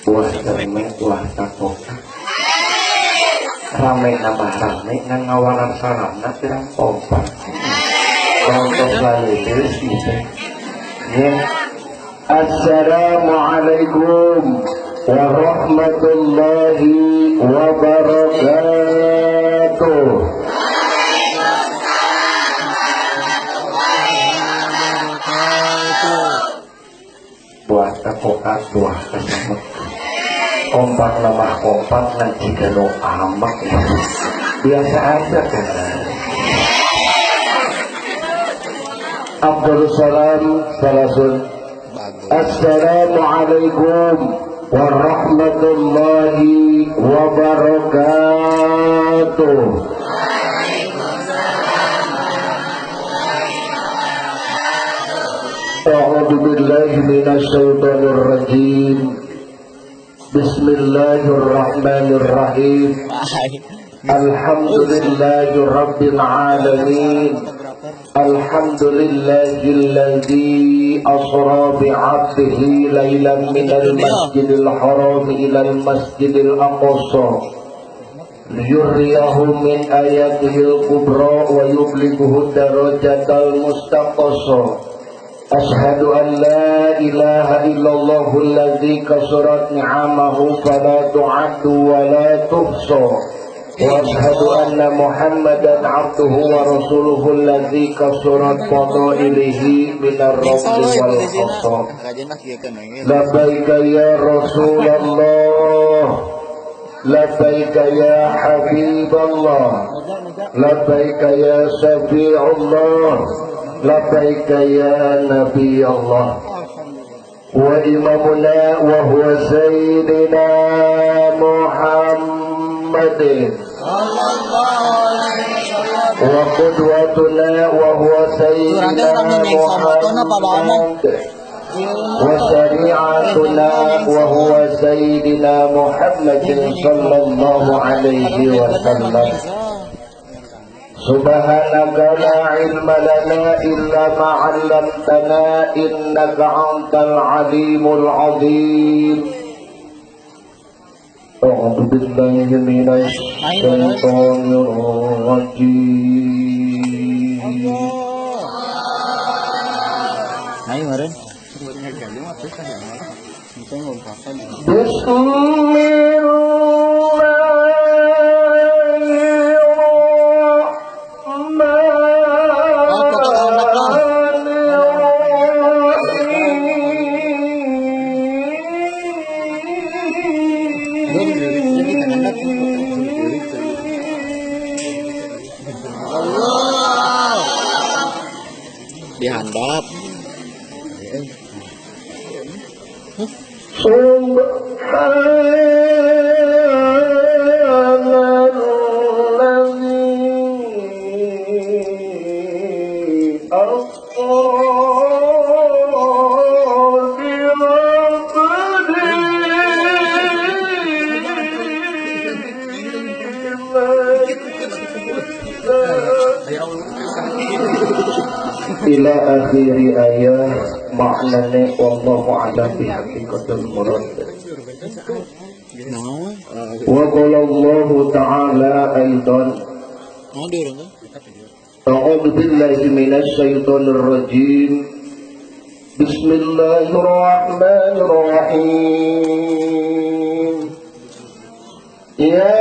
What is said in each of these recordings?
Buah cerme, buah takokak. Rame nambah rame ngan ngawaran salamna pirang kompak. Contoh lalilis gitu. Ya. Assalamualaikum warahmatullahi wabarakatuh. Buah takokak, buah kesemek. Kompak nambah kompak ngan jiga nu amak ya. Biasa aja kan. Abdul Salam Salasun. Assalamualaikum warahmatullahi wabarakatuh. A'udzu billahi minasyaitonir rajim. Bismillahirrahmanirrahim. Alhamdulillahi rabbil alamin. Alhamdulillahilladzi asra bi'abdihi lailan minal masjidil haram ilal masjidil aqsa liyuriyahu min ayatihil kubra wa yublighuhu darajatal mustaqasa. Ashhadu an la ilaha illallahul ladzi kasurat ni'amahu fala tu'addu wa la tuhsa. Wa ashhadu anna Muhammadan abduhu wa rasuluhu alladzi kasurat fadailihi minar ramli wal hasa. Labbaika ya Rasulullah, labbaika ya Habiballah, labbaika ya Syafi'ullah, labbaika ya Nabiyallah. Wa imamuna wa huwa sayyidina Muhammadin wa qudwatuna wa huwa sayyidina Muhammad wa syari'atuna wa huwa sayyidina Muhammadin sallallahu alaihi wasallam. Subhanaka la ilma lana illa ma 'allamtana innaka antal alimul azim. A'udzu billahi minasy syaithanir rajim. Dihandap. Subhanalladzi asra ila akhiri ayat. Maknanya wallahu a'lam bi haqiqatil murad. Wa qala Allah ta'ala aidan. A'udzu billahi minasy syaithanir rajim. Bismillahirrahmanirrahim. Ya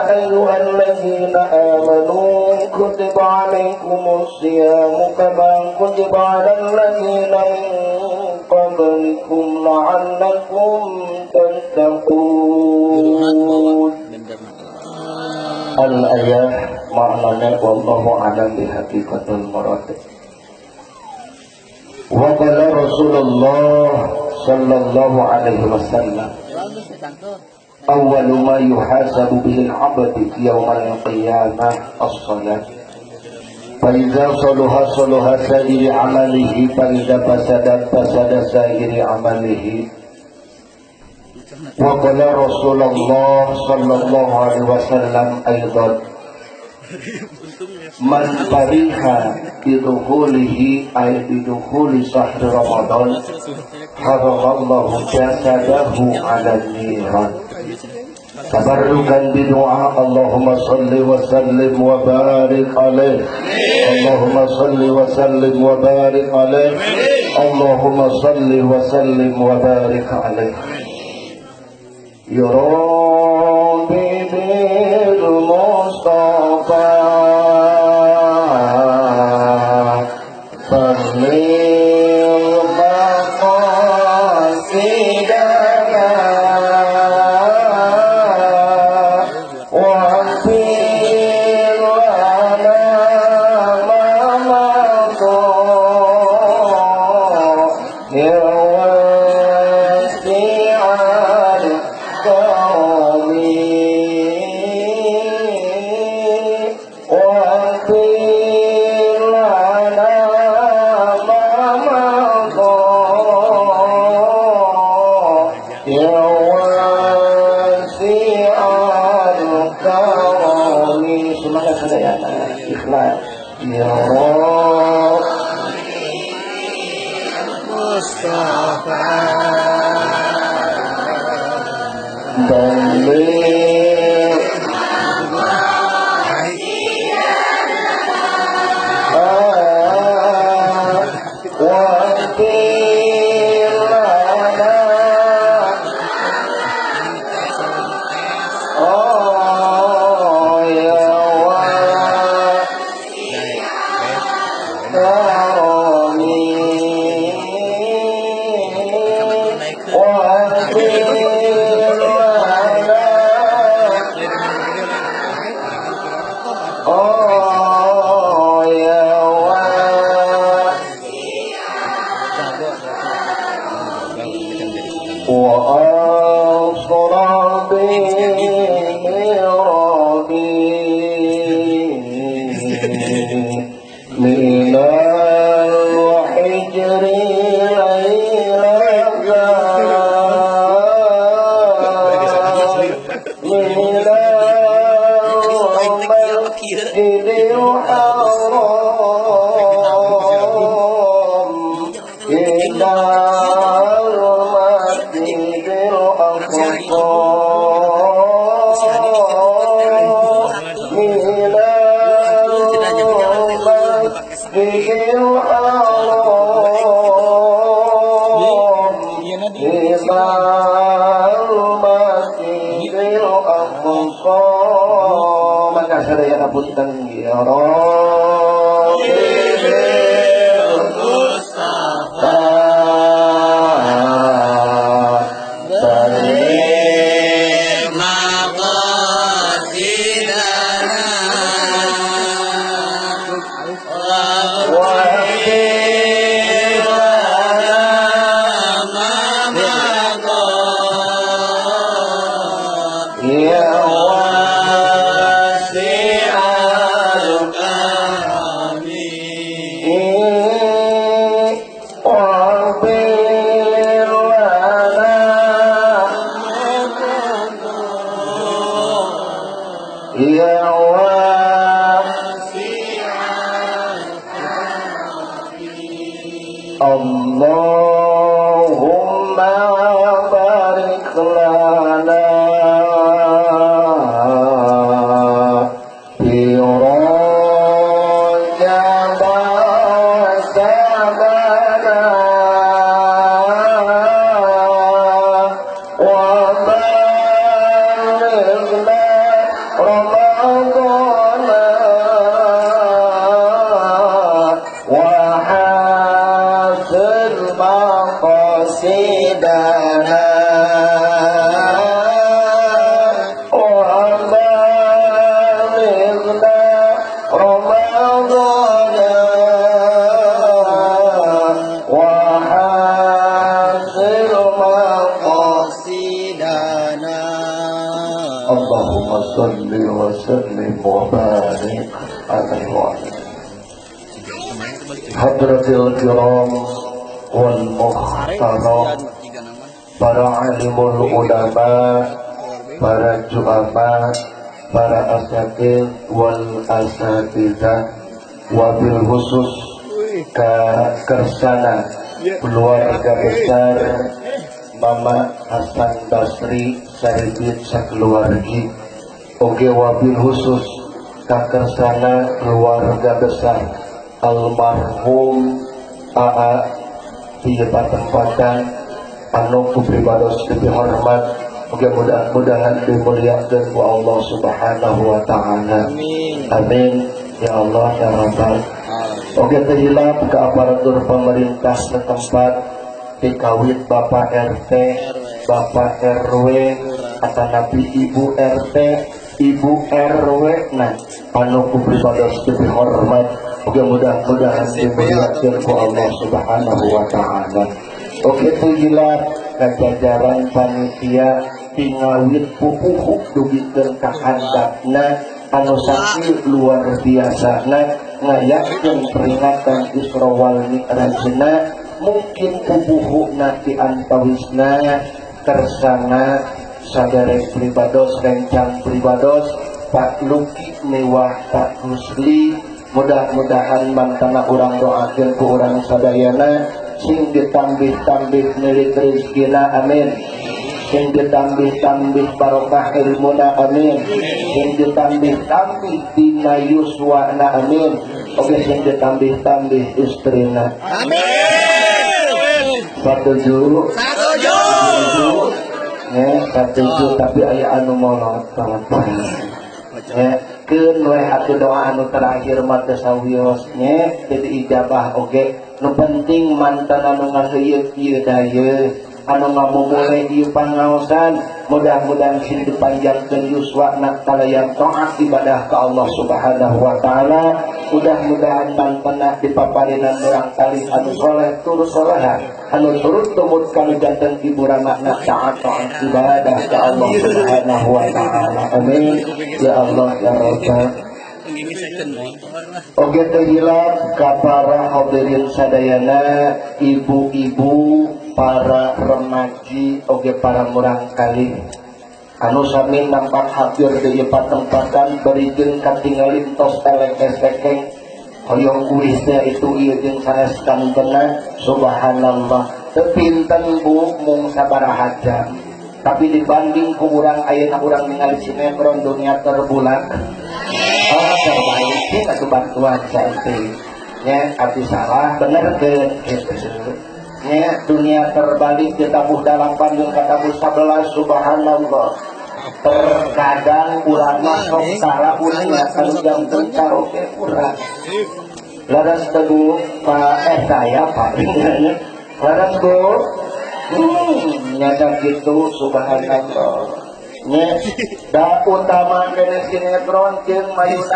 ayyuhalladzina amanu kutiba alaikumus siyamu kama kutiba alal ladzina min qablikum la'allakum tattaqun. Al-ayah maknanya wallahu a'lam bi haqiqatil murad. Wa qala Rasulullah sallallahu alaihi wasallam, awwalu ma yuhasabu bihi al-'abdu yawmal qiyamah as-salat. Fa idza salaha salaha sa'iri 'amalihi, fa idza fasadat fasada sa'iri 'amalihi. Wa qala Rasulullah sallallahu alaihi wasallam aidan, Man fariha bidukhulihi ay bidukhuli sahri Ramadan haramallahu jasadahu ala niran. Tabarrukan bidu'a Allahumma salli wa sallim wa barik alaih. Allahumma salli wa sallim wa barik alaih. Allahumma salli wa sallim wa barik alaih. Ya Rabbi bil Mustafa balligh maqasidana waghfir lana ma madha ya wasi'al karami waghfir lana ma madha ya wasi'al karami. Semangat sadayana ikhlas ya Rabb Mustafa balligh waghfir lana ya karami waghfir lana ya wa asra bi min al-hijri min al-masjidil haram ila al-masjidil aqsa min al-masjidil haram ila al-masjidil aqsa. Maka sadayana punten ya Rabbi bil Mustafa balligh maqasidana waghfir lana ma madha ya wasi'al karami waghfir lana ya Allahumma barik lana fi Rajab wa Sya'bana wa ballighna Ramadana wa hasil maqasidana wa ballighna Ramadana wa hasil maqasidana. Allahumma salli wa sallim wa barik alaihi wa hadratil kiram wal muhtaram, para alimul ulama, para juama, Para asatid wal asatidzah, wabil khusus ka kersana keluarga besar Mama Hasan Basri Saribin sakeluargi, oge wabil khusus ka kersana keluarga besar almarhum AA di tempatan anu ku pribados dihormat, oge mudah-mudahan dimuliakeun ku Allah Subhanahu wa taala. Amin. Amin ya Allah ya Rabbal. Oge teu hilap ke aparatur pemerintah setempat, dikawit Bapak RT, Bapak RW, atanapi Ibu RT, Ibu RW, nah anu ku pribados dihormat, oge mudah-mudahan dimuliakeun ku Allah Subhanahu wa taala. Oge teu hilap ka jajaran panitia tingawit pupuhu dugikeun ka handapna anu sakieu luar biasana ngayakeun peringatan Isra wal Mi'rajna, mungkin pupuhuna di antawisna kersana saderek pribados, rencang pribados Pak Luki mewah Pak Rusli, mudah-mudahan mantana urang doakeun ku urang sadayana sing ditambih-tambih milik rezekina, amin, sing ditambih-tambih barokah ilmuna, amin, sing ditambih-tambih dina yuswana, amin, oke sing ditambih-tambih istrina. Amin. Satuju? Satuju. Ya, satuju, tapi aya anu molotot ya, keun we atuh doa anu terakhir mah teu sawios nya teu diijabah oge. Nu penting mantan anu ngaheuyeut ieu dayeuh, anu ngamumule ieu pangaosan, mudah-mudahan sing dipanjangkeun yuswana kalayan taat ibadah ka Allah Subhanahu wa taala. Mudah-mudahan mantena dipaparinan urang kalih anu soleh tur soleha, anu turut tumut kanu janten ibu ramana taat taat ibadah ka Allah Subhanahu wa taala, amin ya Allah ya Rabbal. Oge teu hilap ka para hadirin sadayana, ibu-ibu, para remaji, oge para murangkalih anu sami nampak hadir di ieu patempatan, bari jeung katingali tos elek esekeng hoyong uih teh itu ieu jeung sanes kantena. Subhanallah, teu pinten Bu, mung sabaraha jam, tapi dibanding ku urang ayeuna urang ningali sinetron dunia terbulat, oh terbaik sih atuh bantuan saeutik nya, abdi salah benerkeun kitu nya. Dunia terbalik ditabuh 8 jeung katabuh 11. Subhanallah, terkadang urang mah sok salah uninga anu janten karaoke urang. Leres teu Bu? Pak, saya Pak, leres Bu? Nyata gitu. Subhanallah nya, da utama kene sinetron jeung mayunan.